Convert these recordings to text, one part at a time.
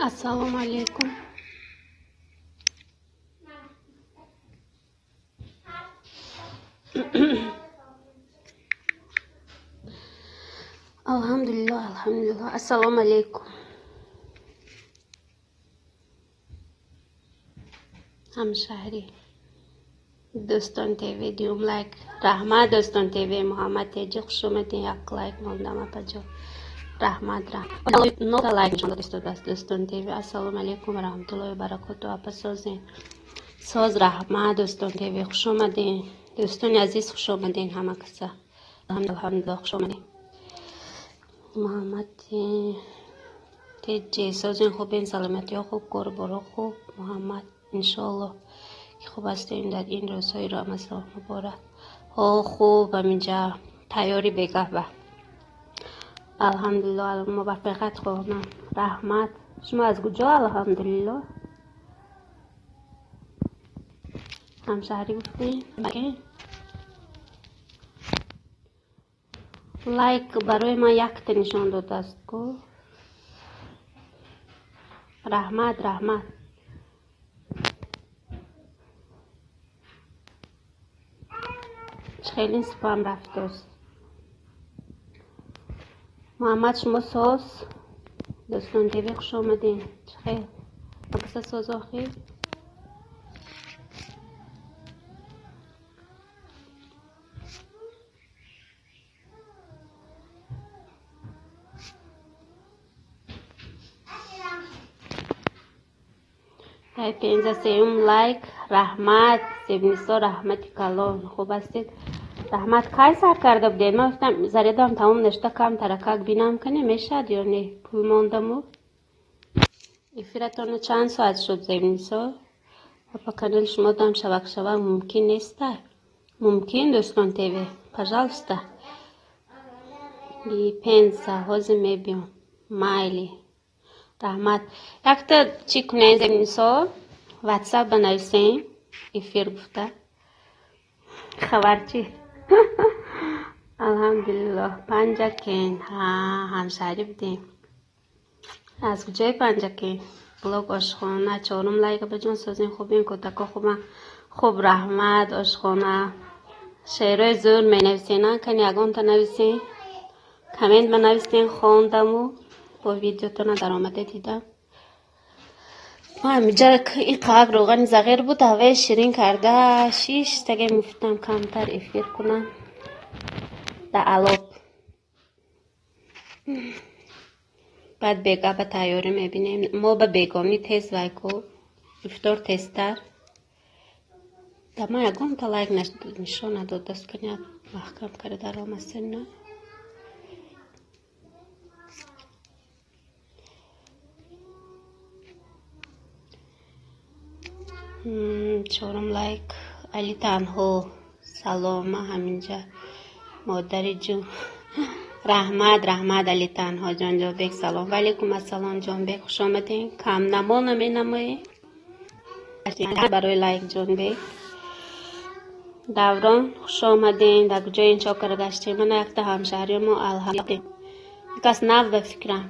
Ассалому алайкум. Алҳамдулиллоҳ, алҳамдулиллоҳ. Ассалому алайкум. Ҳамшаҳрӣ. Дӯстон ТВ дуюм лайк. Раҳмат, Дӯстон ТВ. Муҳаммад Теҷи, хуш омадед. Як лайк мондам, апаҷон. Раҳмат, раҳмат. Нота лайк нишон дода истодааст Дӯстон ТВ. Ассалому алайкум ва раҳматуллоҳи ва баракоту. Апа, созен? Соз, раҳмат, Дӯстон ТВ. Хуш омадед. Дӯстони азиз, хуш омадед ҳама каса. Алҳамдулиллоҳ, хуш омадед. Муҳаммад Теҷи, созен, хубен, саломатиҳо хуб, кору боро хуб? Муҳаммад, иншоаллоҳ, ки хуб ҳастем дар ин рӯзҳои Рамазон муборак. Ҳо, хуб, ҳаминҷа тайёри бегаҳба. Алҳамдулиллоҳ, муваффақият хоҳонам. Раҳмат. Шумо аз куҷо? Алҳамдулиллоҳ. Ҳамшаҳрӣ гуфтем? Лайк барои ман якта нишон додааст ку. Раҳмат, раҳмат. Хеле спам рафтост. Муҳаммад, шумо соз? Дӯстон ТВ, хуш омадед. Чӣ хел? Акса соз охир? Тай 53-ум лайк. Раҳмат, Зебнисо, раҳмати калон. Хуб ҳастед? Раҳмат. Кай сар карда будед? Ман гуфтам, зарядам тамом нашуда, кам таракак бинам, кане мешавад ё не? Пул мондаму. Эфиратона чанд соат шуд, Зебнисо? Апа, канали шумо дам шавак шавак мумкин неста? Мумкин, Дӯстон ТВ. Пожалуйста. И пенса, ҳозир мебиём. Майли. Раҳмат. Якта чӣ кунем, Зебнисо? WhatsApp банависем, эфир гуфта. Хабарчи? Алҳамдулиллоҳ. Панҷакен. Ҳа, ҳамшаҳрӣ будем. Аз куҷои Панҷакен? Блог ошхона, чорум лайк, баҷон, созем, хубем, кӯдако хубам. Хуб, раҳмат, ошхона. Шеърҳои зӯр менависен, кани ягонта нависен. Коммент банависен, хондаму бо видеотона даромада дидам. Ҳамиҷа ин қавак равғани зағир буд, ҳаваи ширин карда, шиш таге мегуфтам камтар эфир кунам. Да алоб. Баъд бега ба тайёрӣ мебинем. Мо ба бегонӣ тез вай ку, ифтор тезтар. Да ман ягонта лайк нишон надодааст, кани маҳкам карда даромастен, на? Чорум лайк. Али Танҳо. Салом, ман ҳаминҷа. Модари ҷун. Раҳмат, раҳмат, Али Танҳо ҷон, Ҷонбек, салом. Ва алайкум ассалом, Ҷонбек, хуш омадед. Камнамо наменамоед. Барои лайк, Ҷонбек. Даврон, хуш омадед. Дар куҷои ин чокара гаштем? Мана якта ҳамшаҳрии мо, алҳамдулиллоҳ. Кас нав ба фикрам.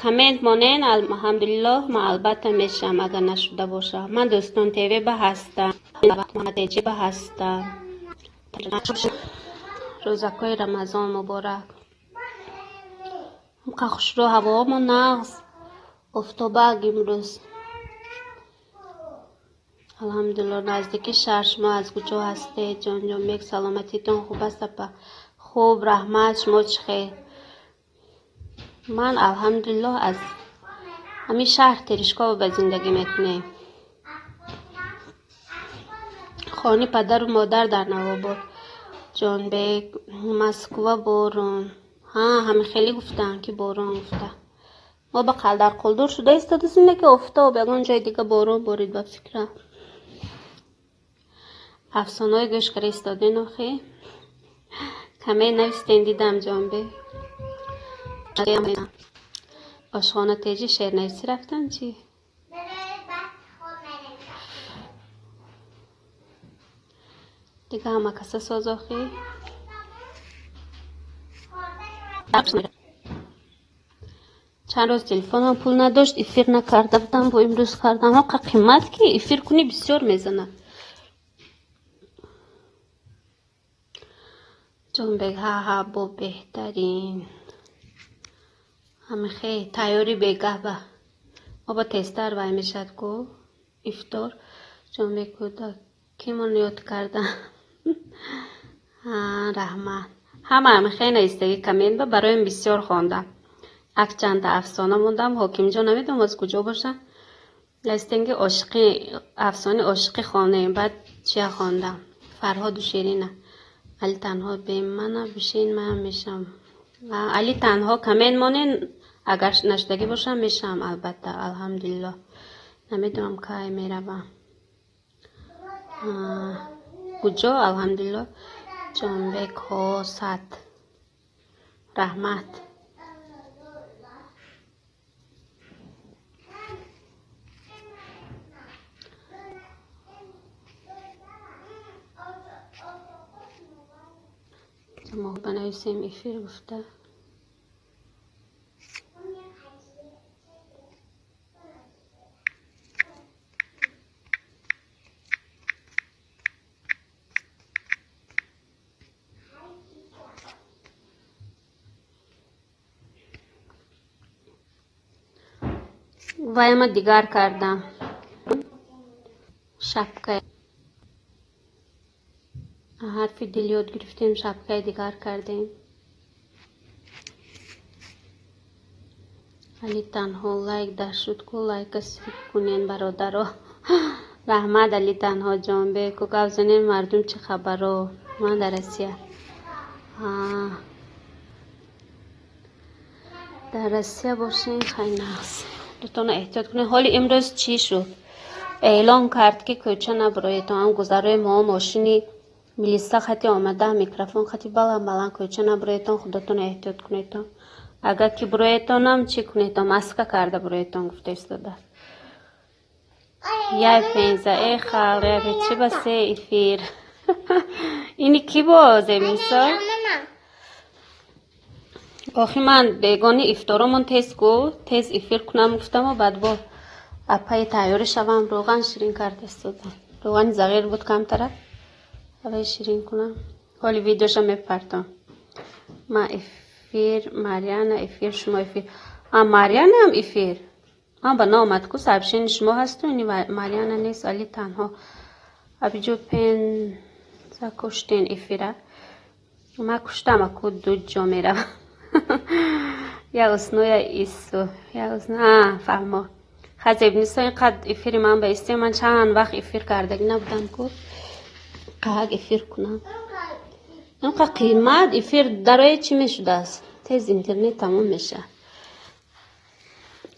Коммент монен, алҳамдулиллоҳ, ман албатта мешавам, агар нашуда бошам. Ман Дӯстон ТВ ба ҳастам. Муҳаммад ба ҳастам. Рӯзакҳои Рамазон муборак. Қа хушрӯ ҳавомо нағз. Офтобак имрӯз. Алҳамдулиллоҳ, наздики шаҳр. Шумо аз куҷо ҳастед? Ҷон Ҷонбек, саломатитон хуб аст, апа? Хуб, раҳмат, шумо чӣ хел? Ман алҳамдулиллоҳ аз ҳамин шаҳр Терешково ба зиндагӣ мекунем. Хони падару модар дар Навобод. Ҷонбек, Москва борон. Ҳа, ҳами хеле гуфтанд, ки борон гуфта. Мо ба Қалдарқулдур шуда истодасем, ки офтоб, ягон ҷои дига борон борид ба фикрам. Афсонаҳои гӯш кара истоден охи. Каме навистен дидам, Ҷонбек. Ошхона теҷи шеърнависӣ рафтан чӣ? Дига ҳама каса соз охи. Чанд рӯз телефонам пул надошт, эфир накарда будам, бо имрӯз кардам. Ҳақа қимат ки эфир кунӣ бисёр мезанад. Ҷонбек, ҳа ҳа, бо беҳтарин. Ҳамихе тайёри бегаҳ ба. Мо ба тезтар вай мешад ку ифтор. Ҷонбек кӯдак кимон ёд кардам. Ҳа, раҳмат. Ҳама ҳамихе наистагӣ коммент ба бароям бисёр хондам. Акчанда афсона мондам, ҳокимҷон намедонам аз куҷо бошад. Наистенги ошиқи афсонаи ошиқӣ хондаем, баъд чия хондам? Фарҳоду Ширина. Али танҳо бемана бишин, ман мешам. Али танҳо коммент монен, агар нашудагӣ бошам мешам, албатта, алҳамдулиллоҳ. Намедонам кай меравам. Куҷо, алҳамдулиллоҳ. Ҷонбек ҳо сад. Раҳмат. Мо банависем эфир гуфта. Вайма дигар кардам. Шапка. Ҳарфи дил ёд гирифтем, шапкаи дигар кардем. Али танҳо лайк дашуд ку, лайка сип кунен бародаро. Раҳмат, Али танҳо Ҷонбек. Ку гап занем мардум чӣ хабаро? Ман дар Россия. Дар Россия бошен, хай нағз. Дутона эҳтиёт кунед. Ҳоли имрӯз чӣ шуд? Эълон кард, ки кӯча набуроедтон. Ҳам гузарои мо мошини милиса хати омада, микрофон хати баланд баланд кӯча набуроедтон, худотон эҳтиёт кунедтон. Агар ки буроедтонам чӣ кунедтон? Маска карда буроедтон гуфта истодааст. Яй пенза, э халқ, яй чӣ ба се эфир. Ини кӣ боз Эмисо? Охи ман бегони ифторомон тез ку, тез эфир кунам гуфтаму баъд бо апаи тайёрӣ шавам, роған ширин карда истодам. Роғани зағир буд камтара. Авай ширин кунам. Ҳоли видеоша мепартом. Ма эфир, Марьяна эфир, шумо эфир. А Марьянаам эфир. Ман ба наомад ку сообщени шумо ҳасту ини Марьяна нест, Али танҳо. Абиҷо пенза куштен эфира. Ма куштам, аку ду ҷо меравам. Я усну, я ису. Я усну. А, фаҳмо. Хазебнисо инқадр эфири ман ба истем, ман чанд вақт эфир кардагӣ набудам ку. Қаҳак эфир кунам. Инқа қимат эфир дарои чӣ мешудааст? Тез интернет тамом мешавад.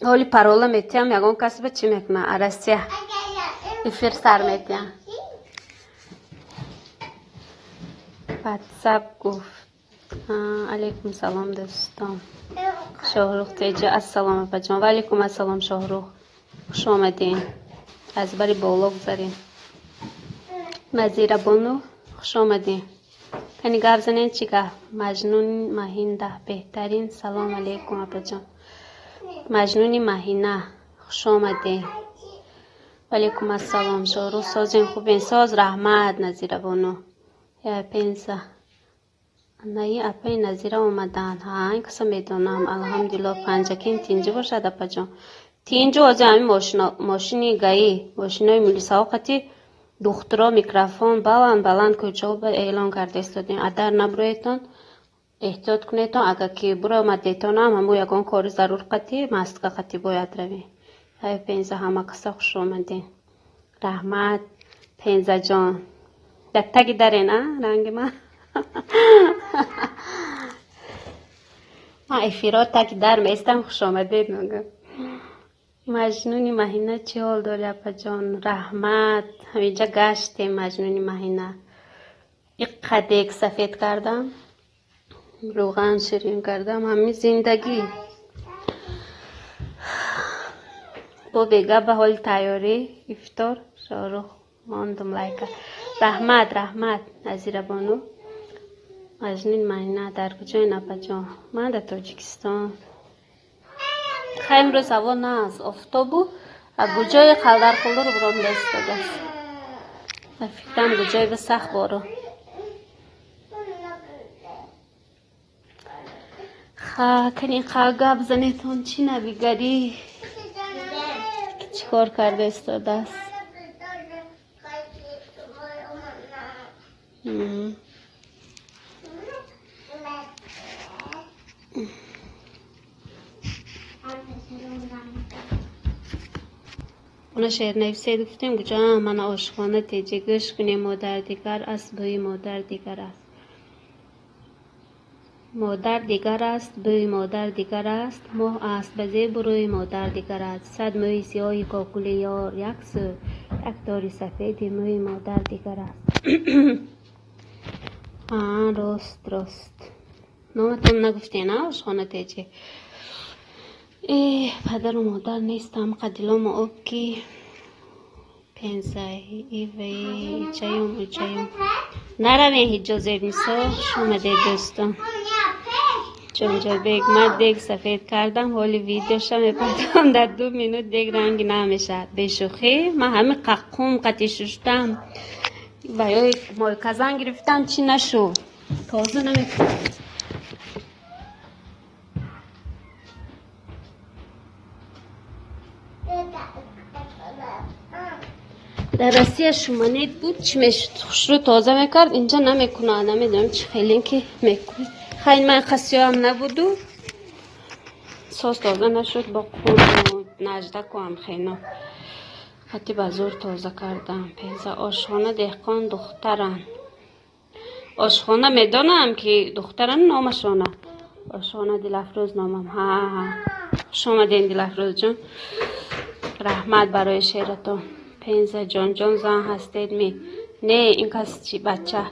Ҳоли парола метиҳам, ягон кас ба чӣ мекунад? А Россия эфир сар метиҳам. Ватсап гуфт. Алейкум салом, дӯстон. Шоҳрух теҷа, ассалом апаҷон. Ва алейкум ассалом, Шоҳрух. Хуш омадем. Аз бари боло гузарем. Назира бону, хуш омадем. Кани гап занед чӣ гап? Маҷнун Маҳинда беҳтарин. Салом алейкум апаҷон. Маҷнуни Маҳина, хуш омадем. Ва алейкум ассалом, Шоҳрух, созен хубен? Соз, раҳмат, Назира бону. Я пенза. Наи апаи Назира омаданд. Ҳа, ин каса медонам. Алҳамдулиллоҳ, панҷакин тинҷӣ бошад апаҷон. Тинҷу ҳозир ҳамин мошини гаӣ, мошинои милисаҳо қати духтуро микрофон баланд баланд кӯчаҳо ба эълон карда истодем. Адар набуроедтон, эҳтиёт кунедтон, агар ки буромадетонам ҳамо ягон кори зарур қати маска қати бояд равем. Ай пенза, ҳама каса хуш омадем. Раҳмат, Пензаҷон. Дар таги дарен, а ранги ман. Ман эфиро таги дар меистам, хушомадед мегӯям. Маҷнуни Маҳина, чӣ ҳол дорӣ, апаҷон? Раҳмат. Ҳаминҷа гаштем, Маҷнуни Маҳина. Иққа дег сафед кардам, рӯған ширин кардам, ҳамин зиндагӣ. Бо бега ба ҳоли тайёрӣ ифтор. Шорух мондум лайка. Раҳмат, раҳмат, Назира бону. Маҷнуни Маҳина, дар куҷоен, апаҷон? Ман дар Тоҷикистон. Хай, имрӯз ҳаво нағз, офтобу куҷои қалдархулур буромда истодааст. Ба фикрам, куҷои ба сахт борон. Ха, кани қа гап занетон, чӣ навигарӣ? Чӣ кор карда истодааст? Она шеърнависе гуфтем, куҷо мана ошхона теҷе, гӯш кунем. Модар дигар аст, бӯи модар дигар аст. Модар дигар аст, бӯи модар дигар аст, моҳ аст ба зебу рӯи модар дигар аст. Сад мӯи сиёҳи кокули ёр як сӯ, як тори сафеди мӯи модар дигар аст. А, рост, рост. Номатон нагуфтен, а, ошхона теҷе? Э, падару модар нестам, қадилому об ки пенза иве ичаюм учаюм. Наравен ҳиҷо, Зебнисо, хуш омадед, дӯстон. Ҷонҷобек, ман дег сафед кардам, ҳоли видеоша мепардом, дар 2 минут дег ранги намешавад. Бешӯхӣ, ман ҳамин қаққум қати шуштам. Ва ёи мойказан гирифтам, чӣ нашуд? Тоза намекунад. Дар Россия шуманет буд, чӣ мешуд? Хушрӯ тоза мекард, инҷа намекунад, намедонам чӣ хеле ки мекунад. Хай, ман қасиёам набуду сос тоза нашуд, бо қуму наждакуам хено қати ба зӯр тоза кардам. Пенза, ошхона деҳқон духтаран. Ошхона медонам ки духтаран номашона. Ошхона Дилафрӯз номам. Ҳа, ҳа. Хуш омадем, Дилафрӯзҷон. Раҳмат барои шеъратон. Пенза ҷонҷон, зан ҳастед ми? Не, ин кас чи бача.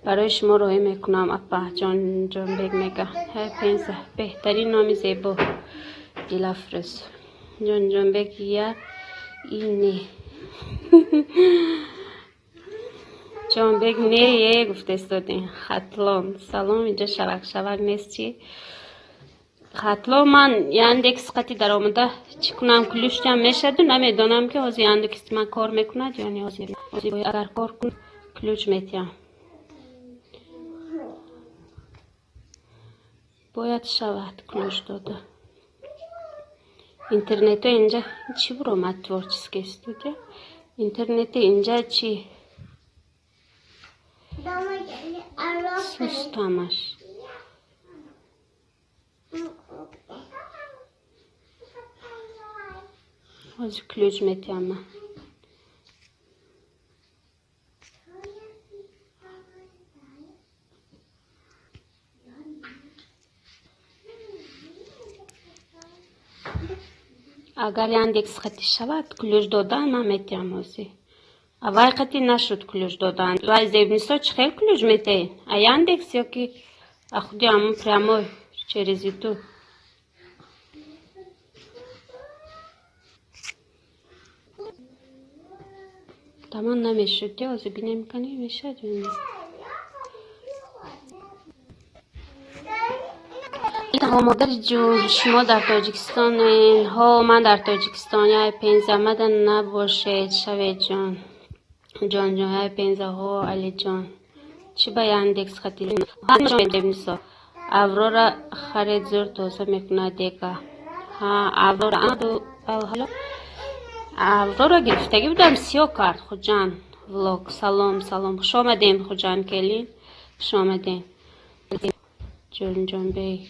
Барои шумо роҳӣ мекунам, апа ҷонҷонбек мега. Ҳе, Пенза, беҳтарин номи зебо. Дилафрӯз. Ҷонҷонбек я и не. Ҷонбек не е гуфта истодем. Хатлон. Салом, инҷа шавак шавак нест чи? Хатлон, ман Яндекс қати даромада чӣ кунам, ключам мешаду намедонам ки ҳозир Яндекс ман кор мекунад ё не. Ҳозир агар кор кунад, ключ метиҳам. Бояд шавад ключ дода. Интернето инҷа чӣ буромад, творческая студия? Интернети инҷа чӣ? Суст ҳамаш. Ҳозир ключ метиҳам ман. Агар Яндекс қати шавад, ключ додан ман метиҳам ҳозир. А вай қати нашуд ключ додан. Вай Зебнисо чӣ хел ключ метиҳед? А Яндекс ё ки а худи ҳамун прямой через Ютуб? Тамом намешуд, ё ҳозир бинем, кани мешавад ё не. Модари ҷун, шумо дар Тоҷикистонен? Ҳо, ман дар Тоҷикистон. Яй Пенза, мада набошед, шавед ҷон. Ҷонҷон, яй Пенза, ҳо, Алиҷон. Чӣ ба Яндекс хати? Аврора харед, зур тоза мекунад дега. Ҳа, Аврора, Аврора гирифтагӣ будам, сиё кард. Хуҷанд влог. Салом, салом. Хуш омадем, Хуҷанд келин. Хуш омадем. Ҷонҷонбек,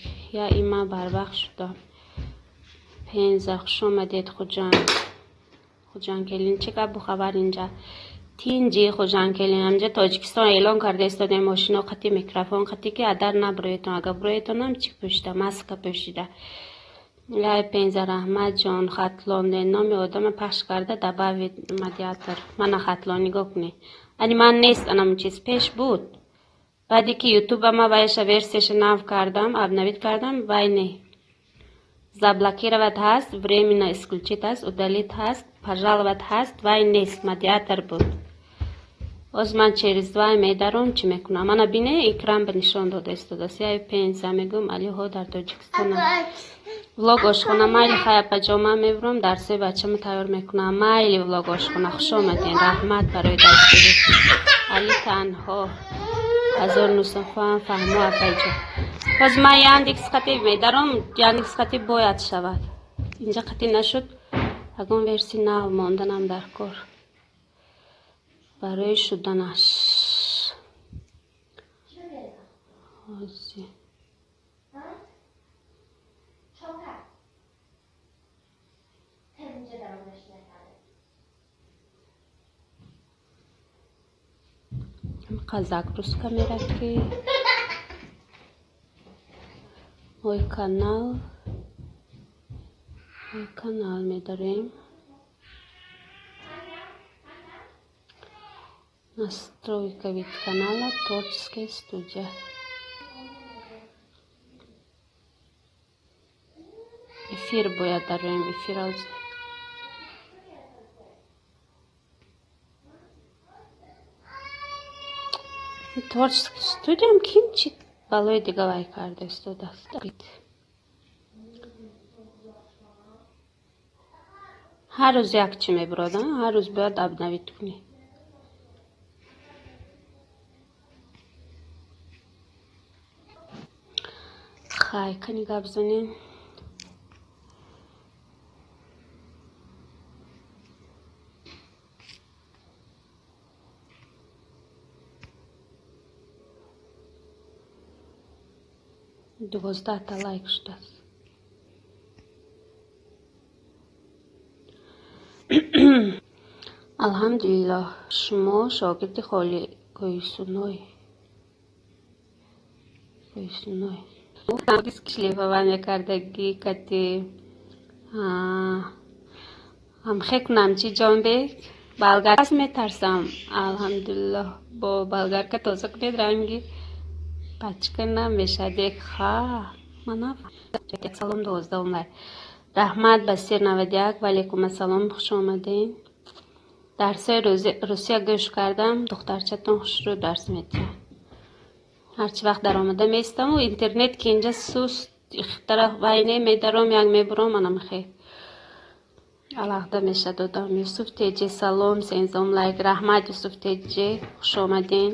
я има барвақт шудам. Пенза, хуш омадед, Хуҷанд. Хуҷанд келин, чӣ гапу хабар инҷа? Тинҷи Хуҷанкелин ҳамҷа Тоҷикистон эълон карда истодем мошино қати микрофон қати ки адар набуроетон, агар буроетонам чӣ пӯшида, маска пӯшида. Яй Пенза раҳмат ҷон, Хатлон номи одама пахш карда добавить модератор. Мана Хатлон нигоҳ кунед. Ани ман нест анам чиз пеш буд. Баъде ки ютуба ма вайша версияша нав кардам, обновить кардам, вай не. Заблокировать ҳаст, временно исключить ҳаст, удалить ҳаст, пожаловать ҳаст, вай нест, модератор буд. Оз ман через вай медаром, чӣ мекунам? Мана бине, экран ба нишон дода истодааст. Яй Пенза мегӯм, алиҳо дар Тоҷикистонам. Влог ошхона майли хай апаҷон, ман мебурам, дарсои бачамо тайёр мекунам. Майли влог ошхона, хуш омадем, раҳмат барои дастгирӣ. Али танҳо 1900 хоҳам фаҳмо апаҷон. Боз ман Яндекс қати медаром, Яндекс қати бояд шавад. Инҷа қати нашуд, ягон версия нав монданам дар кор. Барои шуданаш. Ҳозир. Загрузка мерад ки мой канал, мой канал медарем. Настройка вид канала, творческая студия. Эфир бояд дароем, эфир ҳозир. Творческая студиям ким чӣ балои дига вай карда истодааст. Ҳар рӯз як чӣ мебурад, ҳар рӯз бояд обновить кунӣ. Хай, кани гап занем. 12-та лайк шудааст. Алҳамдулиллоҳ, шумо шогирди холи Кӯҳисуной. Кӯҳисуной. Шлифова мекардагӣ кати ҳамхе кунам чӣ ҷонбек? Болгарка метарсам. Алҳамдулиллоҳ, бо болгарка тоза кунед ранги пачка намешад. Ха, мана салом 12 лайк. Раҳмат ба сир 91, ва алайкум ассалом, хуш омадем. Дарсҳои русия гӯш кардам, духтарчатон хушрӯ дарс медиҳад. Ҳарчи вақт даромада меистаму интернет ки инҷа суст, тараф вайне медаром, як мебуром, манам хе. Алаҳда мешад одам. Юсуф Теҷе салом, 13 лайк. Раҳмат Юсуф Теҷе, хуш омадем.